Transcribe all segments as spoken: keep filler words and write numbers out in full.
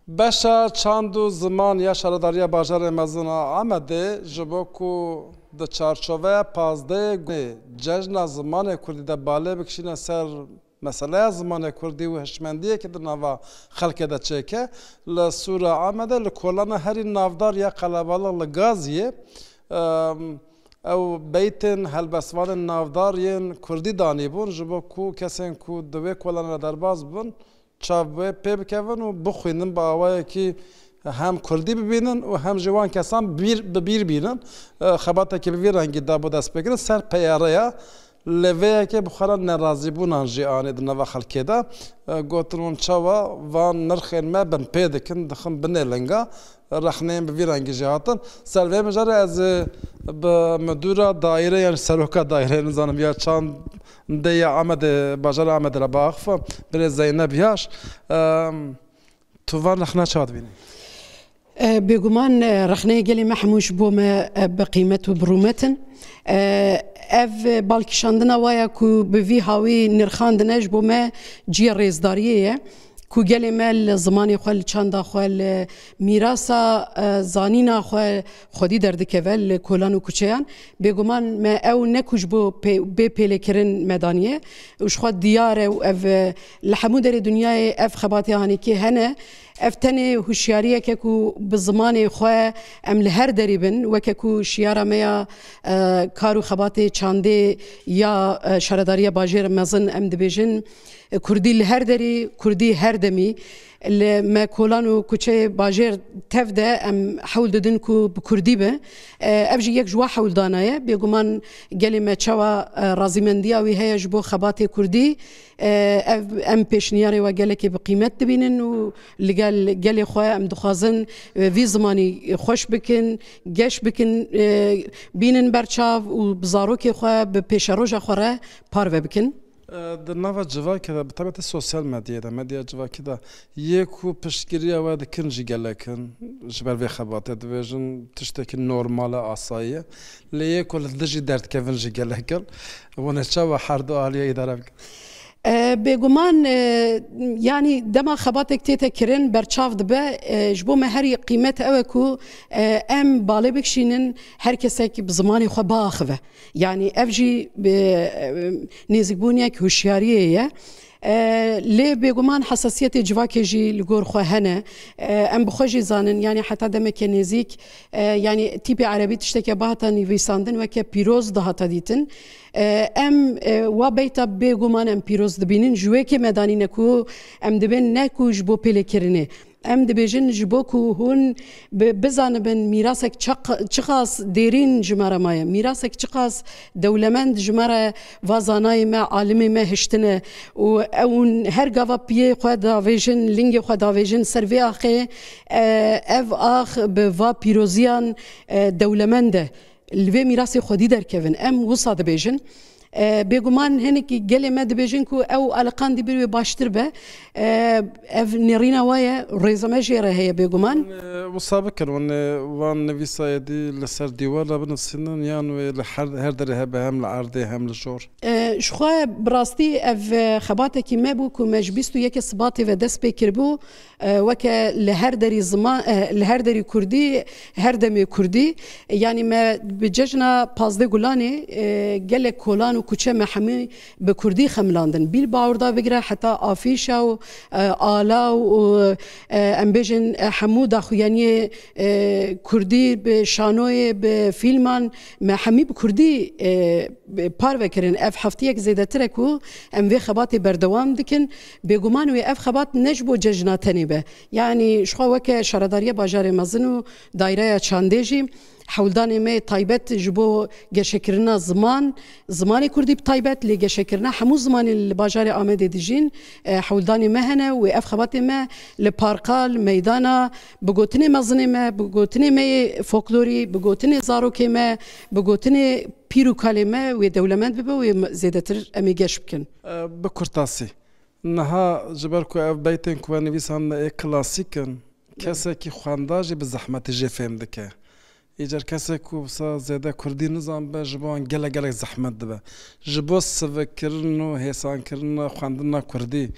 Beşa çand û ziman ya Şaredariya Bajarê Mezin a Amedê ji bo ku di çarçoveya pazdehê cejna zimanê kurdî de balê bikişîne ser meseleya zimanê kurdî û hişmendiyekê di nava xelkê de çêke, li Sûra Amedê li kolana herî navdar ya qelebalix li Gaziyê, em, ew beytên helbestvanên navdar yên kurdî danîbûn, ji bo ku kesên ku di wê kolana re derbas bibin, çav wê pê bikevin û bixwînin, bi awayekî hem kurdî bibînin û hem jî wan kesan bîr, bi bîr bînin. E, xebatekî bi vî rengî da bo destpêkirin ser peyareya lê vê yekê bi xwe re nerazîbûnan jî anî di nava xelkê de. E, gotin hûn çawa van nirxên me binpê dikin, dixin binê linga. Rexneyên bi vî rengî jî hatin. Ser vê mijarê ez, e, bi midûra daîre, yanî seroka daîreyê, nizanim ya çandê ya Amedê, bajarê Amedê re biaxifim, birêz Zeynep Yaş. Em, tu van rexne çawa dibînî? E, bêguman, e, rexneyê gelê me hemû ji bo me, e, bi qîmet û bi rûmet in. E, ev balkişandina wa ya ku bi vî hawî nirxandine ji bo me cihê rêzdariyê ye. Ku gelê me li zimanê xwe, li çanda xwe, li mîrasa, e, zanîna xwe xwedî derdikeve li kolan û kuçeyan. Bêguman me ew ne ku ji bo pê-, bê pêlêkirin me daniye. Û ji xwe diyar e û ev, e, li hemû derê dinyayê ev xebatê hanîkê hene. Ev tenê hişyariyek e ku bi zimanê xwe em li her derî bin, weke ku şiyara me ya, e, kar û xebatê çandê ya, e, Şaredariya Bajêr Mezin em dibêjin, e, kurdî li her derî, kurdî her demî. Li me kolan û kuçeyê bajêr tev de em hewl didin ku bi kurdî be. E, ev jî yek ji wa hewldana ye. Bêguman gelê me çawa, e, razîmendiya wî heye ji bo xebatê kurdî. E, ev, em pêşniyarê we gelekê bi qîmet dibînin û li gel gelê xwe em dixwazin, e, vî zimanî xweş bikin, geş bikin, e, bînin berçav û bi zarokê xwe, bi pêşeroja xwe re parve bikin. E, di nava civakê de, bi taybetî sosyal medyayê de, medya civakî de, yê ku piştgiriya we dikin jî gelek in. Ji ber vê xebatê dibêjin tiştekî normal e, asayî ye. Lê yê ku li dijî derdikevin jî gelek in. Hûn ê çawa her du aliyê îdare bikin? E, bêguman, e, yanî dema xebatek tête kirin, berçav dibe. E, ji bo me herî qîmet ew e ku, e, em balê bikişînin, her kesek bi zimanê xwe biaxive. Yanî ev jî bi, e, nêzîkbûniyek hişyariyê ye. E, lê bêguman hesasiyetê civakê jî li gor xwe hene. E, em bi xwe jî zanin, yanî heta demeke nêzîk, e, yanî tîpê erebî tişteke bihata nivîsandin weke pîroz dihata dîtin. E, em, e, wa beyta bêguman em pîroz dibînin. Ji wê kê me danîne ku em dibên ne ku ji bo pêlêkirinê. Em dibêjin ji bo ku hûn bi-, bizanibin mîrasek çaq-, çiqas dêrîn ji me re maye, mîrasek çiqas dewlemend ji me re va zanayê me, alimê me hiştine û ew her gava piyê xwe davêjin, lingê xwe davêjin ser vê axê, e, ev ax bi va pîroziyan, e, dewlemend e. Li vê mîrasê xwedî derkevin. Em wisa dibêjin. E, bêguman hinekî gelê me dibêjin ku ew aliqandî bir wê baştir be. E, ev nêrîna we ye, rêza me jê re heye bêguman. Hûn, e, wisa bikin, hûn, e, wan nivîsa êdî li ser dîwar re binivîsînin yan wê li her, her derê hebe, hem li erdê hem li jor? E, ji xwe bi rastî ev, e, xebatekî me bû ku me ji bîst û yekê Sibatê ve dest pê kiribû. E, weke li her derî ziman, e, li her derî kurdî, her demê kurdî. Yanî me bi cejna pazdeh Gulanê, e, gelek kolan û kuçe me hemî bi kurdî xemilandin. Bîlbawr da bigire heta afîşa û, e, ala û, e, em bêjin, e, hemû daxuyaniyê, e, kurdî bi şanoyê, bi fîlman me hemî bi kurdî, e, parve kirin. Ev heftiyek zêdetir e ku em vê xebatê berdewam dikin. Bêguman wê ev xebat ne ji bo cejna tenê be. Yanî ji xwe weke Şaredariya Bajarê Mezin û Dayreya Çandê jî hewldanê me yê taybet ji bo geşekirina ziman, zimanê kurdî bi taybet, lê geşekirina hemû zimanên li bajarê Amedê dijîn, e, hewldanê me hene û ev xebatê me li parka, li meydana, bi gotinê mezinê me, bi gotinê me yê folklorî, bi gotinê zarokê me, bi gotinê pîr û kalê me wê dewlemend bibe, wê me-, zêdetir em ê geş bikin. E, bi kurtasî. Niha ji ber ku ev beytên ku we nivîsandine ê klasîk in, kesekî xwendar jî bi zehmetî jê fêm dike. Îcar kesek ku wisa zêde kurdî nizanibe, ji bo wan gelek gelek zehmet dibe. Ji bo sivikkirin û hêsankirina xwendina kurdî,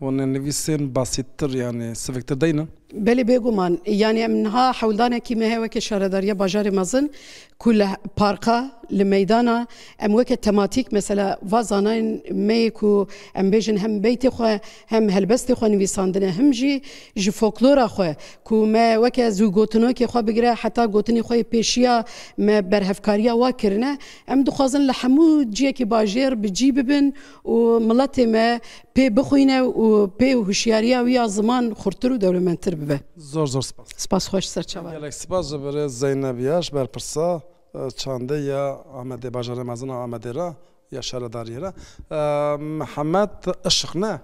hûn ê nivîsên basîttir, yanî siviktir deynin? Belê, bêguman. Yanî em niha hewldanekî me heye weke Şaredariya Bajarê Mezin ku li parka, li meydana, em weke tematîk, mesela va zanayên me yê ku em bêjin hem beytê xwe hem helbestê xwe nivîsandine, him jî ji folklora xwe ku me weke zû gotinokê xwe bigire heta gotinê xwe yê pêşiya me berhevkariya wa kirine. Em dixwazin li hemû ciyekî bajêr bi cî bibin û miletê me pê bixwîne û pê hişyariya wî ya ziman xurttir û dewlemendtir bibe. Zor zor spas. Spas xweş, ser çavan. Gelek spas ji birêz Zeynep Yaş, berpirsa, e, çandê ya Amedê, bajarê mezin a Amedê re, ya şaredariyê re. E, Mihemed Işiq ne?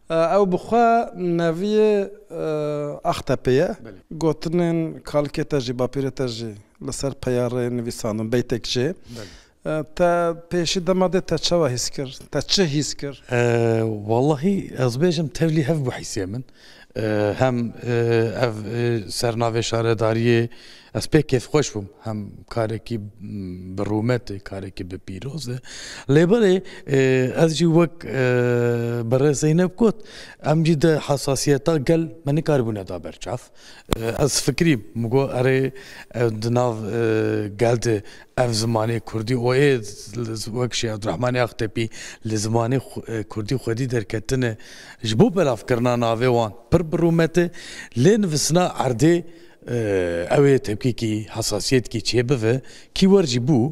E, ew bi xwe neviyê, e, Axtepê ye. Belê. Gotinên kalkê te jî, bapîrê te jî li ser peyarê nivîsandin, beytek jê. Belê. E, te pêşî dema dê te çawa hîs kir? Te çi hîs kir? E, wallahî ez bêjim tevlî hev bû hîsê min. E, hem, e, ev, e, sernavê şaredariyê ez pê kêfxweş bûm. Hem karekî, m, bi rûmet e, karekî bi pîroz e. Lê belê, e, ez jî wek, e, birêz Zeynep got, em jî de hesasiyeta gel me nikaribûne da berçav. E, ez fikirîm, min got, erê, e, di nav, e, gel de ev zimanê kurdî û ê wek Şêx Abdurrahmanê Axtepî li zimanê xu-, e, kurdî xwedî derketine, ji bo belavkirina navê wan pir bi rûmet e, lê nivîsina erdê, e, ew ê tepkîkî, hesasiyetkî çêbive, kî wer jî bû,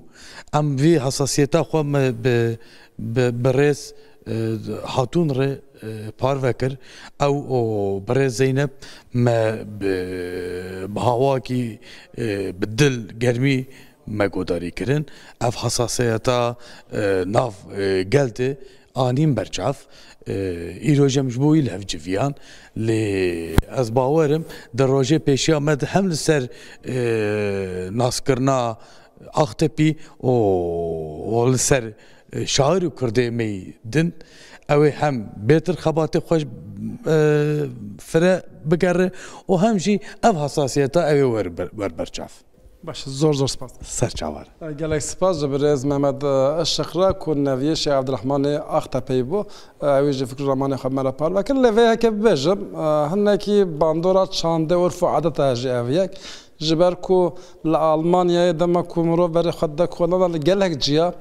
em vî hesasiyeta xwe me bi, bi, bi rêz, e, hatûn re, e, parve kir. Ew û birêz Zeynep me bi, bi hawakî, e, bi dil germî me guhdarî kirin. Ev hesasiyeta, e, nav, e, gel de anîn berçav. E, îro jî em ji bo wî li hev civiyan. Lê ez bawer im di rojê pêşiya me de hem li ser, e, naskirina Axtepî û, û li ser, e, şair û kurdê me yî din, ew ê hem bêtir xebatê xwe, e, fire bigere û hem jî ev hesasiyeta ew ê wer ber-, wer berçav. Baş, zor zor spas. Ser çavan. E, gelek spas ji birêz Mehmet, e, Işık re ku neviyê Şêx Abdurrahmanê Axtepeyî bû. E, ew ê ji fikr û ramanê xwe me re parve kir. Lê vê yekê bibêjim, e, hinekî bandora çandê, urf û adeta jî ev yek. Ji ber ku li Almanyayê dema ku mirov berê xwe dide kolana, li gelek ciya,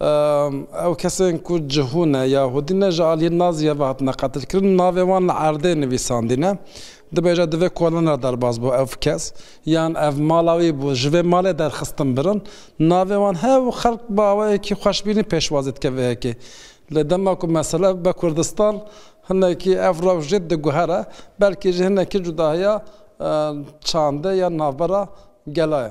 em, ew kesên ku cihû ne, yahûdî ne, ji aliyê Naziyê ve hatine qetilkirin, navê wan li erdê nivîsandîne. Dibêje, divê kolana derbas bû ev kes, yan ev mala wî bû, ji vê malê derxistin birin. Navê wan hev xelk bi awayekî xweşbînî pêşwazî dike vê yekê. Lê dema ku mesele bibe Kurdistan, hinekî ev rewş jê diguhere, belkî jî hinekî cudahiya, e, çandê ya navbera gela ye.